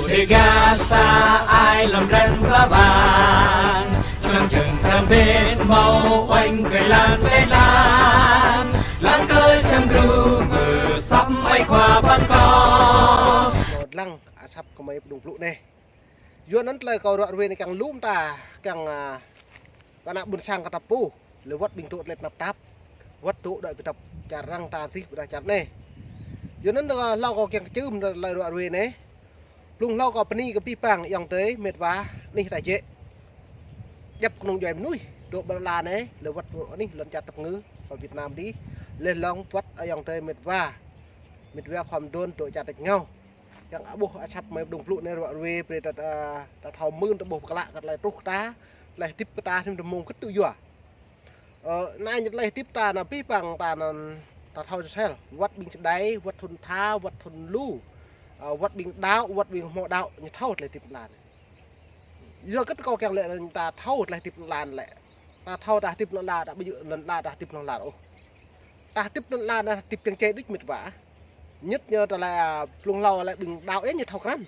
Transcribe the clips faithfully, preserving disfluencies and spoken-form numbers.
Ƀiă sa ai lŏm ren pla ƀang, čang čang pram ƀĕ mâo oanh kơi lan ƀĕ lan, lan kơi čang gru mơ săp ai khua ƀăn kâo. Lăng asăp kơ mơi pơdŏng plŭ anai. Yua anŭn tơlơi kâo ruă ruê anai kiăng lŏm ta, kiăng, a, kơ ană ƀôn sang kơ ta pô, lĕ wơ̆t ƀing tŭ tơlơi tơnap tap, wơ̆t tŭ đuaĭ pơtăp čar arăng ta tih pơdah čar anai. Yua anŭn tơlơi hlâo kâo kiăng kơčưm tơlơi ruă ruê anai. Blung hlâo kâo bơni kơ abih bang ayŏng adơi met wa anih ta jĕ. Djăp kơnung djuai mơnuih, tŭ ƀơi lŏn anai, lĕ wơ̆t anih lŏn čar tơpơngư, kơ Việt Nam dih, lĕ lŏng wơ̆t ayŏng adơi met wa. Met wa khŏm dŏn tŭ čar tač ngao. Kiăng ƀuh asăp mơi pơdŏng plŭ anai ruă ruê, brơi ta, ta, ta thâo mưn, ta ƀuh pơklă kơ tơlơi truh kơ ta, tơlơi hơdip kơ ta, hiư̆m tơmông kơtư̆ yua. Ơ, anai ñu tơlơi hơdip ta anai abih bang ta anŭn ta thâo sel, wơ̆t ƀing čơđai, wơ̆t thŭn tha, wơ̆t thŭn lu, ơ, wơ̆t ƀing đaŏ, wơ̆t ƀing hmâo đaŏ, ñu thâo tơlơi hơdip lŏn anai. Yua kơ kâo kiăng lĕ ta thâo tơlơi hơdip lŏn anai lĕ. Ta thâo ta hơdip lŏn anai, ta ƀu djơ̆ lŏn anai, ta hơdip lŏn anai ôh. Ta hơdip lŏn anai, ta hơdip kiăng čê đôč met wa. Ñĕt ñu tơlơi, a, blung hlâo lĕ ƀing đaŏ yơh ñu thâo krăn.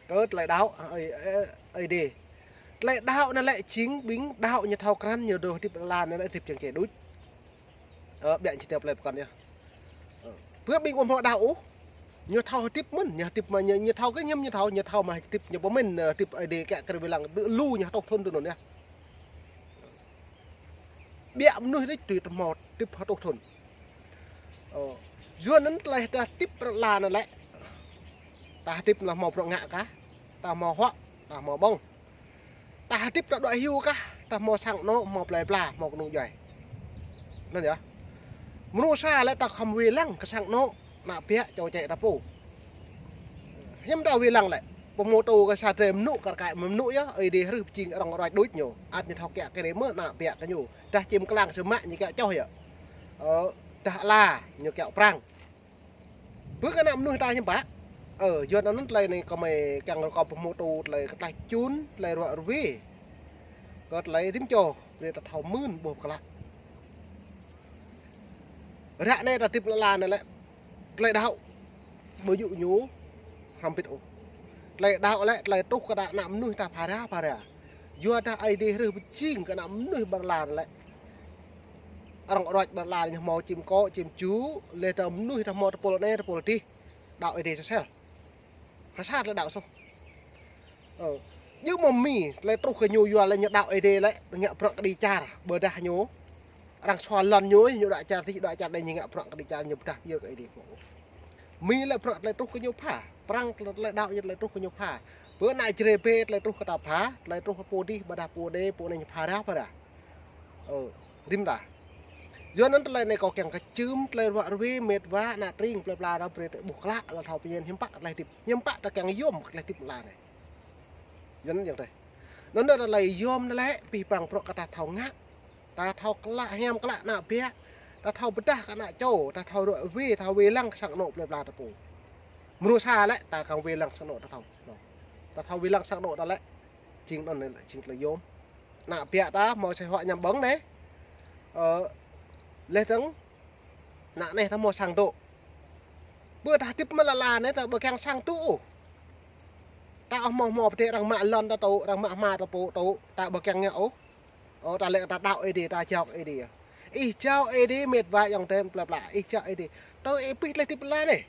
Kơ tơlơi đaŏ, ơi, ơi, ơi đê. Tơlơi đaŏ anai lĕ jing ƀing đaŏ ñu thâo krăn, ñu dŏ hơdip lŏn anai lĕ hơdip kiăng čê đôč. Ơ, ƀiă ñu tơlơi pơkŏn yơh. Ơ, ƀơi ƀing ƀu hmâo đaŏ ôh. Ñu thâo hơdip mơ̆n, ñu hơdip mă ñu, ñu thâo kơ ñu, ñu thâo, ñu thâo mă hơdip ñu pơmĭn, ơ, hơdip ơi đê kiăng kơ wai lăng tơ lu ñu hơtuh thŭn tơ anŭn yơh. Ƀiă mơnuih đôč tui tơhmâo hơdip hơtuh thŭn. Ơ, yua anŭn tơlơi ta hơdip pơ lŏn anai lĕ. Ta hơdip anŭn hmâo bruă ngă kah, ta hmâo huă, ta hmâo ƀơ̆ng. Ta hơdip ta đuaĭ hyu kah, ta hmâo sang anŏ, hmâo plơi pla, hmâo kơnung djuai. Anŭn yơh. Mơnuih sa lĕ ta khŏm wai lăng kơ sang anŏ, ană ƀiă čô čĕ ta pô. Hiư̆m ta wai lăng lĕ. Pơhmutu kơ sa drơi mơnŭ kar kaĭ mơnŭ yơh, ơi đê hrih pơjing arăng ruač đôč ñu. Ăt ñu thâo kiăng kơ rê mơ̆ ană ƀiă kơ ñu. Dah čim klang sơmă ñu kiăng čoh yơh. Ơ, dah ala ñu kiăng prang. Ƀơi kơ ană mơnuih ta hiư̆m pă. Ơ, yua anŭn tơlơi anai kơ mơi kiăng rơkâo pơhmutu tơlơi kơ tơlơi čun, tơlơi ruă ruê. Kơ tơlơi rĭm čô, brơi ta thâo mưn ƀuh pơklă. Ră anai ta hơdip lŏn anai lĕ. Tơlơi đaŏ. Ƀu djơ̆ ñu hrŏm hơbĭt ôh. Tơlơi đaŏ lĕ, tơlơi truh kơ ta ană mơnuih ta phara phara. Yua dah Ơi Adai hrih pơjing kơ ană mơnuih ƀơi lŏn anai lĕ. Arăng ruač ƀơi lŏn anai ñu hmâo čim kô̆, čim ču, lĕ ta mơnuih ta hmâo tơpul anai, tơpul adih. Đaŏ Ơi Adai sơsel. Hơsat lĕ đaŏ soh. Ơ. Djơ̆ mơ̆ Mi, tơlơi truh kơ ñu yua lĕ ñu đaŏ Ơi Adai lĕ, ngă bruă kơđi čar, ƀôdah ñu. Arăng sua lŏn ñu, ñu đaŏ čar adih, đaŏ čar anai ñu ngă bruă kơđi čar ñu ƀôdah yơh kơ Ơi Adai. Mi lĕ bruă tơlơi truh kơ ñu pha, prang tơlơi đaŏ ñu tơlơi truh kơ ñu pha. Ƀơi ană Jrai bĕ tơlơi truh kơ ta pha, tơlơi truh kơ pô adih, ƀôdah pô adih, pô anai ñu phara phara. Ơ, rĭm ta. Yua anŭn tơlơi anai kâo kiăng kơčưm tơlơi ruă ruê met wa ană tring plơi pla ta brơi ta ƀuh klă, ta thâo pơmĭn hiư̆m pă tơlơi hơdip. Hiư̆m pă ta kiăng yôm tơlơi hơdip lŏn anai. Yua anŭn yơh tơlơi. Anŭn tơlơi yôm anai lĕ, abih bang bruă kơ ta thâo ngă. Ta thâo klă hiam klă ană ƀiă. Ta thâo pơdah kơ ană čô, ta thâo ruă ruê, ta thâo wai lăng kơ sang anŏ plơi pla ta pô. Mơnuih sa lĕ, ta kiăng wai lăng sang anŏ ta thâo. Ta thâo wai lăng sang anŏ ta lĕ. Jing anŭn anai lĕ, jing tơlơi yôm. Ană ƀiă ta hmâo asơi huă añăm ƀơ̆ng anai. Ơ, leh dơ̆ng, ană anai ta hmâo sang tŭ. Ƀơi ta hơdip mơ̆ lŏn anai ta ƀu kiăng sang tŭ ôh. Ta ƀu hmâo hmâo pơdơi arăng mă lŏn ta tŭ, arăng mă hma ta pô tŭ, ta ƀu kiăng ngă ôh. Ơ, ta lĕ ta đaŏ Ơi Adai, ta jao Ơi Adai. Ih jao Ơi Adai met wa ayŏng adơi plơi pla, ih jao Ơi Adai. Tơl ih pĭ tơlơi hơdip lŏn anai.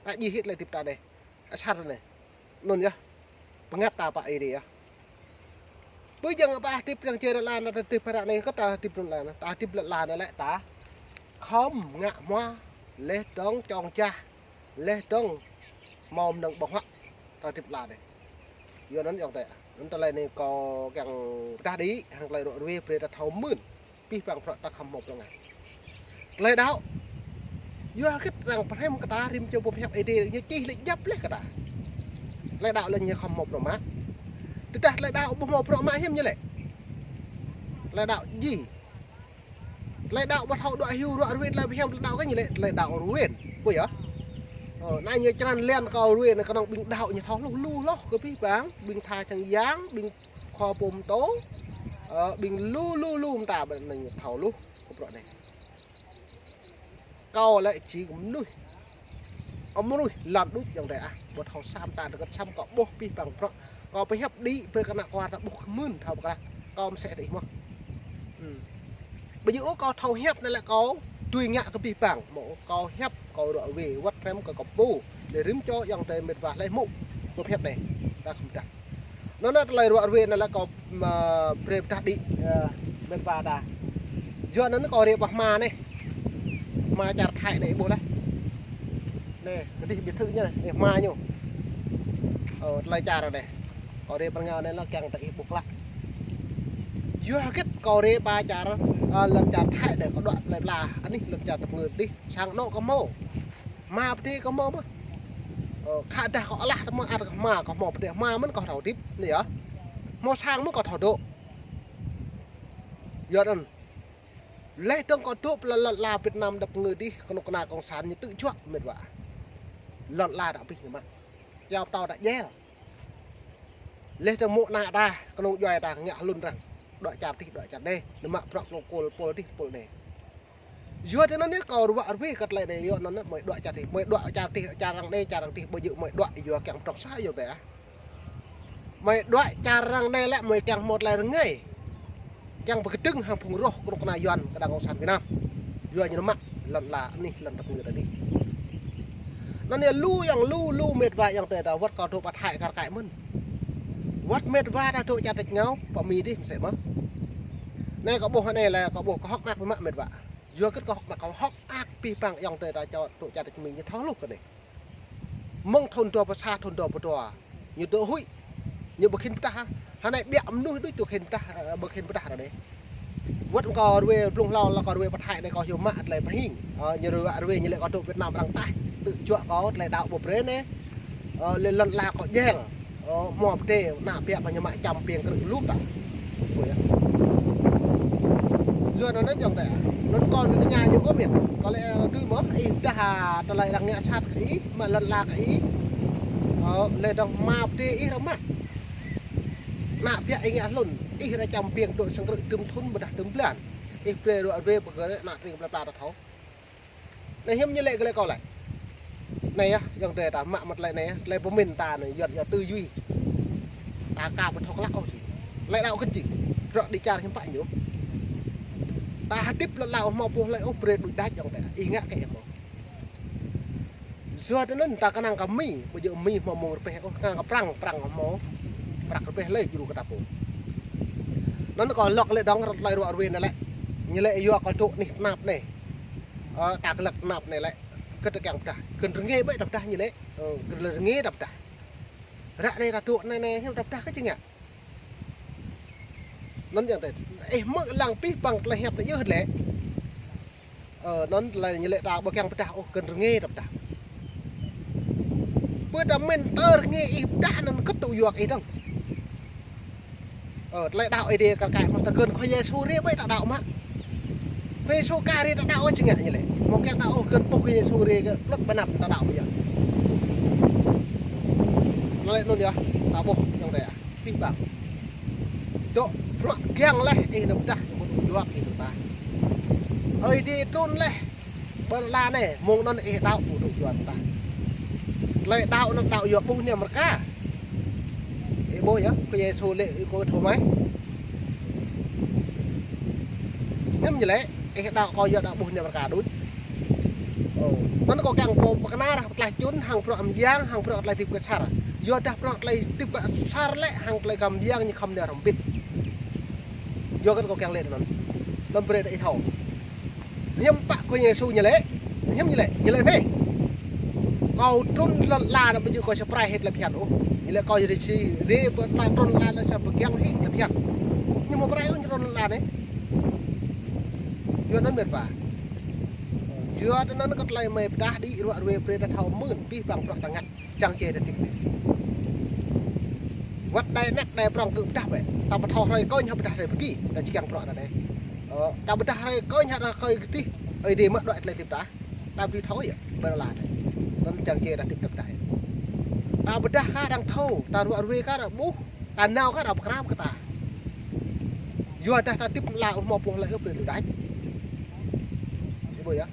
Ta djơ̆ hĭ tơlơi hơdip ta anai. Asar anai. Anŭn yơh. Bơngăt ta pơ Ơi Adai yơh. Ƀơi jang pơ hơdip jang čơrơlan ta hơdip pơ ră anai kơ ta hơdip lŏn anai. Ta hơdip lŏn anai lĕ ta khŏm ngă hmua leh dơ̆ng čŏng čah. Leh dơ̆ng hmâo mơnơ̆ng ƀơ̆ng huă ta hơdip lŏn anai. Yua anŭn ayŏng adơi. Anŭn tơlơi anai kâo kiăng pơdah đĭ, hăng tơlơi ruă ruê brơi ta thâo mưn. Abih bang bruă ta khŏm hmâo bruă ngă. Tơlơi đaŏ. Yua hơget arăng pơhrăm kơ ta rĭm čô pơhiăp Ơi Adai ñu čih lĕ djăp leh kơ ta. Tơlơi đaŏ lĕ ñu khŏm hmâo bruă mă. Tơdah tơlơi đaŏ ƀu hmâo bruă mă hiư̆m ñu lĕ. Tơlơi đaŏ djai. Tơlơi đaŏ ƀu thâo đuaĭ hyu ruă ruê tơlơi pơhiăp tơlơi đaŏ kơ ñu lĕ. Tơlơi đaŏ ruên. Ƀu yơh. Ơ, anai ñu črăn lĕ kơ ruên kơnơ̆ng ƀing đaŏ ñu thâo hluh lu hloh kơ abih bang. Ƀing tha čang yang, ƀing khua pô mơtô. Ơ, ƀing lu lu lu mơta ƀing anai ñu thâo hluh. Kơ bruă anai. Kâo lĕ jing mơnuih. Amruih lŏn đôč ayŏng adơi ah. Ƀu thâo sa mơta dơgăt sa mơta kâo ƀuh abih bang bruă. Kâo pơhiăp đĭ brơi kơ ană kâo ta ƀuh mưn thâo pơklah. Kâo mơsĕ đih mơ̆n. Hmm. Ƀu djơ̆ ôh kâo thâo hiăp anai lĕ kâo tui ngă kơ abih bang. Mơ̆ kâo hiăp kâo ruă ruê wơ̆t hrăm kơ kâo pô. Lĕ rĭm čô ayŏng adơi met wa hlơi hmư̆. Kâo pơhiăp anai. Ta khŏm dah. Anŭn anai tơlơi ruă ruê anai lĕ kâo, ơ, brơi pơdah đĭ, ơ, met wa ta. Yua anŭn kâo rê pơ hma anai. Hma čar Thái anai ih ƀuh laih. Anai, kơdih biệt thự ñu anai, anai hma ñu. Ơ, tơlơi čar anai. Kâo rê pơ rơngiao anai lĕ kiăng tơ ih ƀuh klă. Yua hơget kâo rê pơ čar, ơ, lŏn čar Thái anai kâo đuaĭ tơlơi pla, anih lŏn čar tơpơngư dih, sang anŏ kâo hmâo. Hma pơdai kâo hmâo mơ̆n. Ơ, khă dah kâo alah tơ mơ̆ ăt kâo hmâo, kâo hmâo pơdai hmâo mơ̆n kâo thâo hơdip, anai yơh. Hmâo sang mơ̆n kâo thâo dŏ. Yua anŭn. Laih dơ̆ng kâo dŏ pơ lŏn ala Việt Nam tơpơngư dih, kơnuk kơna cộng sản ñu tŭ juă met wa. Lŏn ala ta abih ñu mă. Yua pơtao ta jel. Laih dơ̆ng mơ̆ ană ta, kơnung djuai ta ngă hlŭn arăng. Đuaĭ čar dih, đuaĭ čar anai, ñu mă bruă pơlông kôl pôl dih, pôl anai. Yua tơ anŭn anai kâo ruă ruê kơ tơlơi anai, yua anŭn anai, mơi đuaĭ čar dih, mơi đuaĭ čar dih, čar arăng anai, čar arăng dih, ƀu djơ̆ mơi đuaĭ yua kiăng pơdŏng sa ayŏng adơi ah. Mơi đuaĭ čar arăng anai lĕ mơi kiăng hmâo tơlơi rơngai. Kiăng pơkơdơ̆ng hăng phung roh kơnuk kơna Yuan kơ đảng cộng sản Việt Nam. Yua ñu mă lŏn ala anih lŏn tơpơngư ta dih. Anŭn anai lu ayŏng lu lu met wa ayŏng adơi ta wơ̆t kâo dŏ pơ Thái kar kaĭ mơ̆n. Wơ̆t met wa ta dŏ čar tač rơngiao, pơ Mi dih mơsĕ mơ̆n. Anai kâo ƀuh anai lĕ kâo ƀuh kâo hơ̆k mơak biă mă met wa. Yua hơget kâo hơ̆k mơak, kâo hơ̆k mơak abih bang ayŏng adơi ta čô dŏ čar tač Mi ñu thâo hluh kơ anai. Mơ̆ng thŭn dua pơ sa, thŭn dua pơ dua. Ñu dŏ huĭ. Ñu ƀu khĭn pơdah hă. Hơnai biă mơnuih đôč dŏ khĭn pơdah, ơ, ƀu khĭn pơdah ră anai. Wơ̆t kâo ruê blung hlâo lĕ kâo hiư̆m mă tơlơi pơhing. Ơ, ñu ruă ruê ñu lĕ kâo dŏ Việt Nam arăng taih. Tŭ juă kâo tơlơi đaŏ ƀu brơi anai. Ơ, lĕ lŏn ala kâo jel. Ơ, hmâo pơdai, ană biă kâo ñu mă čăm piêng krư̆ lu ta. Ƀu yơh. Yua anŭn anai ayŏng adơi. Anŭn kâo anŭn tơña ñu ôh met. Kâo lĕ, ơ, tui mơ̆, ih pơdah, ơ, tơlơi arăng ngă sat kơ ih, mă lŏn ala kơ ih. Ơ, lĕ dơ̆ng hmâo pơdai ih arăng mă. Ană biă ih ngă hlŭn, ih arăng čăm piêng dŏ sang krư̆ tơm thŭn ƀôdah tơm blan. Ih brơi ruă ruê pơgơi ană tring pla pla ta thâo. Anai hiư̆m ñu lĕ kơ lĕ kâo lĕ. Anai yơh, ayŏng adơi ta mă mă tơlơi anai yơh, tơlơi pơmĭn ta anai, yua, yua tư duy. Ta ka ƀu thâo klă ôh sĭ. Tơlơi đaŏ kơ či. Rŏ đĭ čar hiư̆m pă ñu. Ta hơdip lŏn ala hmâo pô hlơi ôh brơi đuaĭ đač ayŏng adơi. Ih ngă kơ ih hmâo. Yua tơ anŭn ta kơnang kơ Mi, ƀu djơ̆ Mi hmâo mông rơbeh ôh, kơnang kơ Prăng, Prăng hmâo. Prăng rơbeh lĕ djru kơ ta pô. Anŭn kâo lŏk lĕ dơ̆ng rŏt tơlơi ruă ruê anai lĕ. Ñu lĕ yua kâo dŏ anih tơnap anai. Ơ, ta kơ lăk tơnap anai lĕ. Kơ ta kiăng pơdah. Kơ rơngai ƀơi ta pơdah ñu lĕ. Ơ, kơ rơngai ta pơdah. Ră anai ta dŏ anai anai, hiư̆m ta pơdah kơ či ngă. Anŭn ayŏng adơi. Ih hmư̆ lăng abih bang tơlơi hiăp ta djơ̆ lĕ. Ơ, anŭn tơlơi ñu lĕ ta ƀu kiăng pơdah ôh, kơ rơngai ta pơdah. Pơ ta mĭn tơ rơngai ih pơdah anŭn kơt tŭ yua kơ ih dơ̆ng. Ơ, tơlơi đaŏ Ơi Adai kar kaĭ mă ta kơ Khua Yêsu rai ƀơi ta đaŏ mă. Khua Yêsu ka rai ta đaŏ ôh či ngă ñu lĕ. Mơ̆ kiăng đaŏ ôh kơ pô Khua Yêsu rai kơ plơ̆k ƀơi anăp ta đaŏ mă yơh. Tơlơi anŭn yơh, ta ƀuh ayŏng adơi ah. Abih bang. Dŏ bruă kiăng laih ih nao pơdah, ñu ƀu tŭ juă ih nao pơdah. Ơi Adai trŭn laih. Ƀơi lŏn ala anai, mơ̆ng anŭn ih đaŏ ƀu tŭ juă pơdah. Tơlơi đaŏ anŭn đaŏ yua ƀuh ñu Amêrika. Ih ƀuh yơh, Khua Yêsu lĕ ih kơ thâo mơ̆. Hiư̆m ñu lĕ, ih đaŏ kơ yua đaŏ ƀuh ñu Amêrika đôč. Ơ, anŭn kâo kiăng pô pơkơna ră pơtlaih čun, hăng bruă mơyang, hăng bruă tơlơi hơdip kơ sar. Yua dah bruă tơlơi hơdip kơ sar lĕ, hăng tơlơi gam mơyang ñu khŏm nao rơmbit. Yua kơ kâo kiăng lĕ anŭn. Anŭn brơi ta ih thâo. Hiư̆m pă Khua Yêsu ñu lĕ, hiư̆m ñu lĕ, ñu lĕ anai. Kâo trŭn lŏn ala anai ƀu djơ̆ kâo sa prai hĭ tơlơi phiăn ôh. Ñu lĕ kâo rai si, rai pơ tơlơi trŭn lŏn ala anai sa pơkiăng hĭ tơlơi phiăn. Ñu hmâo prai ôh ñu trŭn lŏn ala anai. Yua anŭn met wa. Yua tơ anŭn kơ tơlơi mơi pơdah đĭ ruă ruê brơi ta thâo mưn abih bang bruă ta ngă. Čang čê ta tĭp. Wơ̆t đai năk đai prŏng kơ pơdah bĕ. Ta pơthâo hrơi kơnh hă pơdah hrơi pơgi. Ta či kiăng bruă ta anai. Ơ, ta pơdah hrơi kơnh hă hrơi kơdih. Ơi Adai mă đuaĭ tơlơi hơdip ta. Ta ƀu thâo yơh. Ƀơi lŏn ala anai. Anŭn čang čê ta tĭp ta pơdah. Ta pơdah kơ arăng thâo. Ta ruă ruê kơ arăng ƀuh. Ta nao kơ arăng pơkra kơ ta. Yua dah ta tĭp lăm hmâo pô hlơi ôh brơi đuaĭ đač. Ih ƀuh yơh.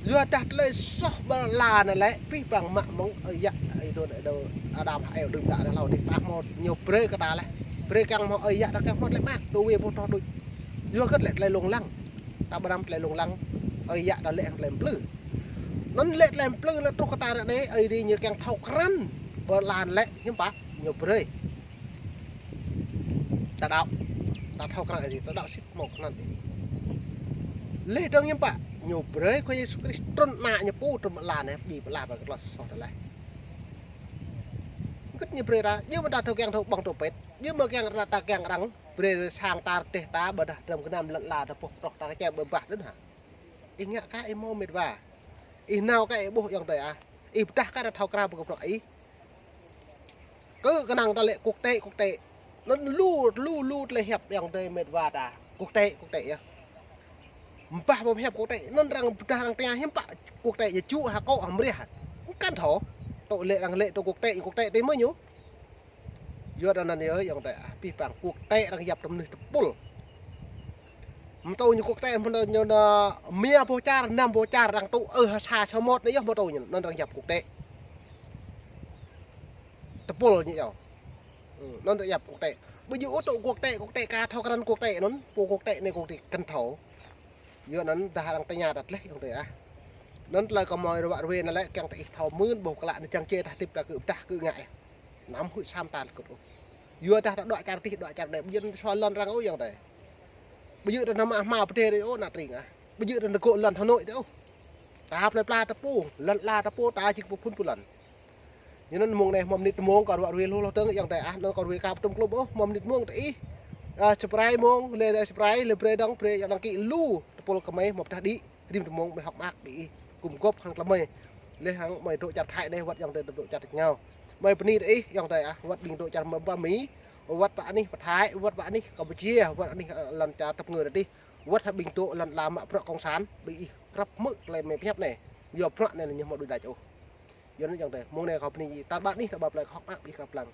Yua dah tơlơi soh ƀơi lŏn anai lĕ, pih păng mă mơ̆ng ơi yă, ơi dô, ơi dô, Adam hă, ơi đưm đă dah hlâo dih, ta hmâo ñu brơi kơ ta leh. Brơi kiăng hmâo ơi yă, ta kiăng hmâo tơlơi mơak, tui wai pô tŏ đôč. Yua hơget lĕ tơlơi lông lăng. Ta ƀu anăm tơlơi lông lăng, ơi yă ta lĕ hăng tơlơi plư. Anŭn lĕ tơlơi plư lĕ truh kơ ta ră anai, ơi dih ñu kiăng thâo krăn ƀơi lŏn lĕ, hiư̆m pă, ñu brơi. Ta đaŏ, ta thâo krăn ơi dih, ta đaŏ sĭt hmâo krăn ơi dih. Leh dơ̆ng hiư̆m pă, ñu brơi Khua Yêsu Krist trŭn ană ñu pô, trŭn ƀơi lŏn anai, pơdjai pơala ƀơi kơtơlơi soh ta leh. Hơget ñu brơi ta, djơ̆ mơ̆ ta thâo kiăng thâo ƀơ̆ng thâo pĕt, djơ̆ mơ̆ kiăng ta kiăng arăng, brơi sang ta rơdêh ta, ƀôdah dram gơnam lŏn ala ta pŏk pơtrŏh ta kơčem ƀơ̆ng bah đôč hă. Ih ngă kah ih hmâo mĕt wa. Ih nao kah ih ƀuh ayŏng adơi ah. Ih pơdah kah ta thâo krăn ƀơi kơprŏk ih. Kơ kơnang ta lĕ quốc tế, quốc tế. Anŭn lu, lu, lu tơlơi hiăp ayŏng adơi mĕt wa ta. Quốc tế, quốc tế yơh. Ƀah ƀu hiăp quốc tế. Anŭn arăng pơdah arăng tơña hiư̆m pă quốc tế ñu čŭ hă kŏ hă mơriah. Kăn thâo. Tŏ lĕ arăng lĕ tŏ quốc tế, quốc tế tui mơ̆ ñu. Yua dah anŭn yơh ayŏng adơi ah, pih păng quốc tế arăng yap tơm mơnuih tơpul. Mơ̆ tui ñu quốc tế, mơ̆ tui ñu anŭn mia boh čar, năm boh čar arăng tŭ, ơ, ha sa samơ̆t anai yơh mơ̆ tui ñu, anŭn arăng yap quốc tế. Tơpul ñu yơh. Ư, anŭn arăng yap quốc tế. Ƀu djơ̆ ôh tŭ quốc tế, quốc tế ka thâo krăn quốc tế anŭn, pô quốc tế anai quốc tế kăn thâo. Yua anŭn dah arăng tơña ta tơleh ayŏng adơi ah. Anŭn tơlơi kâo mơ̆ ruă ruai anai lĕ kiăng ta ih thâo mơ̆n ƀuh klă anai čang či ta hơdip ta kơ pơdah kơ ngă yơh. Anăm huĭ sam ta lĕ kơt ôh. Yua dah ta đuaĭ čar adih, đuaĭ čar anai, ƀu djơ̆ ta suaih lŏn arăng ôh ayŏng adơi. Ƀu djơ̆ ta nao mă hmua pơdai adih ôh ană tring ah. Ƀu djơ̆ ta nao gŏ lŏn Hà Nội adih ôh. Ta plơi pla ta pô, lŏn ala ta pô, ta jing pô phŭn pô lŏn. Yua anŭn mông anai hmâo mơnit mông kâo ruă ruai hloh hloh dơ̆ng ayŏng adơi ah, anŭn kâo ruai ka pơtum klŭm ôh, hmâo mơnit mông tơ ih. Ơ, subscribe mông, lĕ, lĕ subscribe, lĕ brơi dơ̆ng, brơi ayŏng đăng ký lu, tơpul kơ mơi hmâo pơdah đĭ, rĭm tơ mông mơi hơ̆k mơak đĭ ih. Gum gŏp hăng tơlơi mơi. Lĕ hăng mơi dŏ čar Thái anai wơ̆t ayŏng adơi dŏ čar tơngao. Mơi bơni tơ ih ayŏng adơi ah, wơ̆t ƀing dŏ čar mơ̆ng ba Mi, wơ̆t pơ anih pơ Thái, wơ̆t pơ anih Campuchia, wơ̆t anih, ơ, lŏn čar tơpơngơ adih. Wơ̆t hăng ƀing dŏ lŏn ala mă bruă cộng sản, ƀing ih krăp hmư̆ tơlơi mơi pơhiăp anai. Yua bruă anai ñu hmâo đuaĭ đač ôh. Yua anŭn ayŏng adơi, mông anai kâo bơni, ta ƀă anih, ta ƀă plơi kơ hơ̆k mơak ih krăp lăng.